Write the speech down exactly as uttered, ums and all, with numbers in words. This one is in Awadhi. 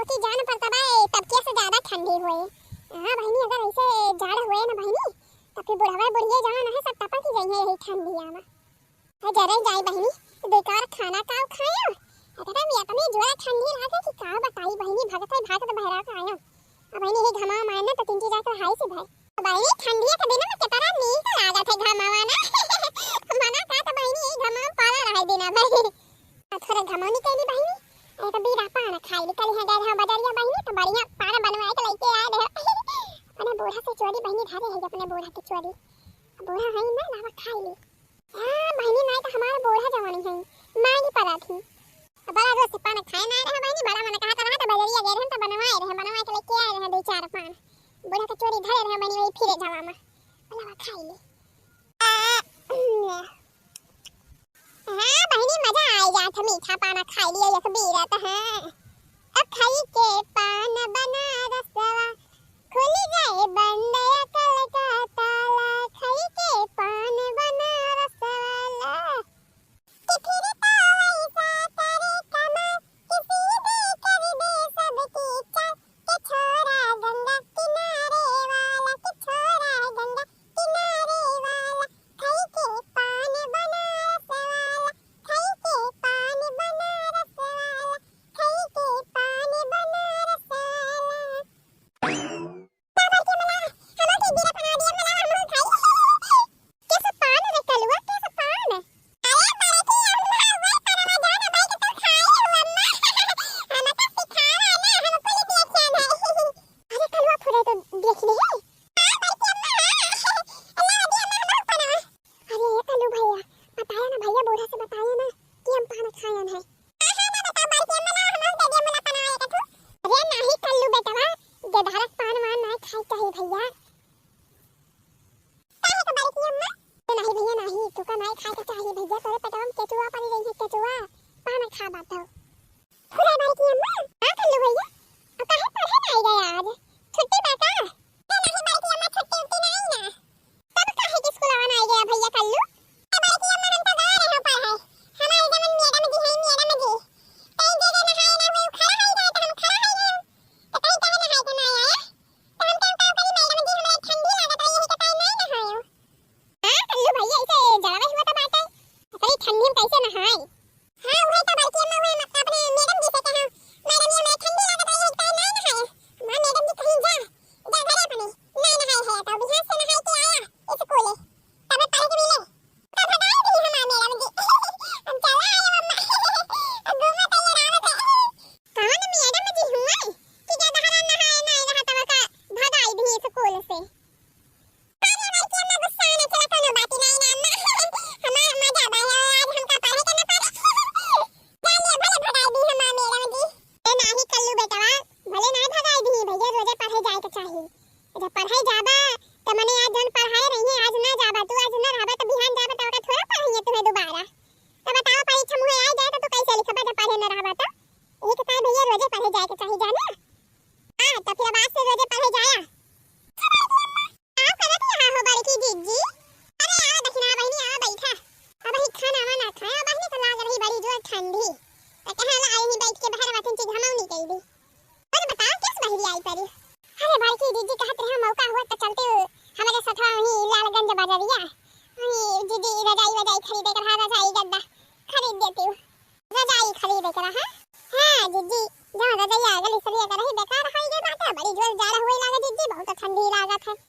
कि जान परता बा, ए, तब के से ज्यादा ठंडी होए। हाँ बहिनी, अगर ऐसे जाड़ होए ना बहिनी, तब फिर बुढ़वा बुढ़िया जवान है, सब टपक ही जइहें यही ठंडिया में। अरे जरे जाई बहिनी, बेकार खाना का खायो? एकदम इतनी जोर ठंडी लागे कि का बताई बहिनी, भगत है भागत बहरा का आयो। अब बहिनी, यही घमा मारना तो तीन चीज आकर हाई से भर। बहिनी, ठंडिया के दिन में कितना नीक लागत है घमावा ना। मना का तो बहिनी, यही घमा पाला रहे दिन भर। आ थोड़ा घमौनी कैली बहिनी, ए तो बीरा पान खाई ली, कल यहाँ गए रहो बजरिया बहिनी, तो बढ़िया पान बनवा के लेके आए रहे। अपने बूढ़ा के चोरी बहिनी धरे है, अपने बूढ़ा के चोरी। बूढ़ा है ना, लावा खाई ली। हाँ बहिनी, नहीं तो हमारा बूढ़ा जवानी है, मांगी पड़ा थी। बड़ा रोज से पान खाए ना रहे बहिनी, बड़ा मन कहा तो रहा, तो बजरिया गए रहे, तो बनवाए रहे, बनवा के लेके आए रहे दो चार पान। बूढ़ा के चोरी धरे रहे बहिनी, वही फिरे जावा में। लावा खाई ली। आ, हाँ बहिनी, मजा आ जात है, मीठा पाना खाई लिया एक बीरा तो, हाँ। अब खाई के पान बनारस वाला, खुल जाए बंद अकल का ताला, खाई के पान बनारस वाला। कि फिर तो ऐसा करे कमाल, कि सीधे कर दे सबकी चाल, कि छोरा गंगा किनारे वाला, कि छोरा गंगा किनारे वाला, खाई के पान बनारस वाला, खाई के पान बनारस वाला, खाई के पान बनारस वाला। का बड़की अम्मा, हमार के बीरा बना दिया, मला हमहू खाई। कैसे पान रे कलुआ, कैसे पान? अरे बड़की अम्मा, वही पानवा जाना भाई के तो खाई लो अम्मा। हम तो सिखावा ना, हम कुल बिया खान है। अरे कलुआ फुरे तो देख ले। हाँ बड़की अम्मा, हाँ। अल्लाह दी अम्मा, हमार पानवा। अरे ये कल्लू भैया, बताया ना भैया, बूढ़ा से बताया ना कि हम पान खायन है। हाँ, हाँ, ना बताओ, बड़की अम्मा ना, हम दे दिया, मला पनावा एक ठो। अरे नाही कल्लू बेटवा, गेदहरक पान वान नाही खाए चाही भैया। काहे का बड़की अम्मा? तो नाही भैया नाही, तू का नाही खाए के चाही भैया, तोरे पेटवा में केचुआ पड़ी रही है, केचुआ, पान खा बात हो। खुला बड़की अम्मा, का कल्लू भैया? अब काहे पढ़े नाही गया आज? छुट्टी बा का? ए नाही बड़की अम्मा, छुट्टी उट्टी नाही ना। तब काहे के स्कूलवा नाही गया भैया कल्लू? ए बड़की अम्मा, हम तो गए रहे पढ़े। हमारे जवन मैडम जी है, मैडम जी। कहीं जे जे नहाए ना हुए, खड़ा है जाए तो हम खड़ा है ना। तो कहीं कहे नहाए के ना आया। तो हम तो का करी मैडम जी, हमारे ठंडी लागत रही, यही के ताई नाही नहायो। हाँ कल्लू भैया, इसे जड़वे हुआ तो बाटे। अरे ठंडी में कैसे नहाए? हाँ, उहे तो बड़की अम्मा, उहे हम अपने मैडम जी से कहा, "मैडम, ये हमें ठंडी लागत रही है, एक टाइम नहीं नहाए।" माँ, मैडम जी कहीं जा, जा घरे अपने, नहीं नहाए है, तो बिहान से नहाए के आया स्कूले, तब पढ़े के मिले। तो भगाई दी हमार मैडम जी। हम चला आए अम्मा। अब घूमत आइए रावत है। कौन मैडम जी हुए कि ज्यादा हरा नहाए नहीं रहा, तब का भगाई दी स्कूल से। अरे बड़की अम्मा, गुस्सा ना चला, कोनो बात नहीं ना अम्मा। हमार मजा बा, आज हमका पढ़े के ना पड़े। जान लिया, भले भगाई दी हमार मैडम जी। ए नाही कल्लू बेटवा, भले नाही भगाई दी, भैया रोजे पढ़े जाए के चाही। जब पढ़े जाबा, त मने आज जन पढ़ाए रही है, आज ना जाबा, तू आज ना रहबा, त बिहान जाबा, त ओका थोड़ा पढ़ाइए तुम्हें दोबारा। त बताओ, परीक्षा मुहे आ जाए, त तू कैसे लिखबा, जब पढ़े ना रहबा, त? यही के ताई भैया रोजे पढ़े जाए के चाही, जाने? हाँ, त फिर अब आज से रोजे पढ़े जाया। का करत यहाँ हो बड़की जिज्जी? अरे आवा दखिना बहिनी, आवा बैठा। अबही खाना वाना खाया, बहिनी तो लाग रही बड़ी जोर ठंडी। त कहाँ ला आई बैठ के बहर वतन चीज हमऊ नहीं कही दी। अरे बताओ, किस बहरी आई परी? अरे बड़की जिज्जी कहत रहे मौका हुआ त चलते हमारे सथवा वहीं लालगंज बाजारिया। वहीं जिज्जी रजाई वजाई खरीदे के रहा, रजाई गद्दा खरीद देती हूँ। रजाई खरीदे के रहा। हाँ जिज्जी, जहाँ रजाई आ गली सलिया करे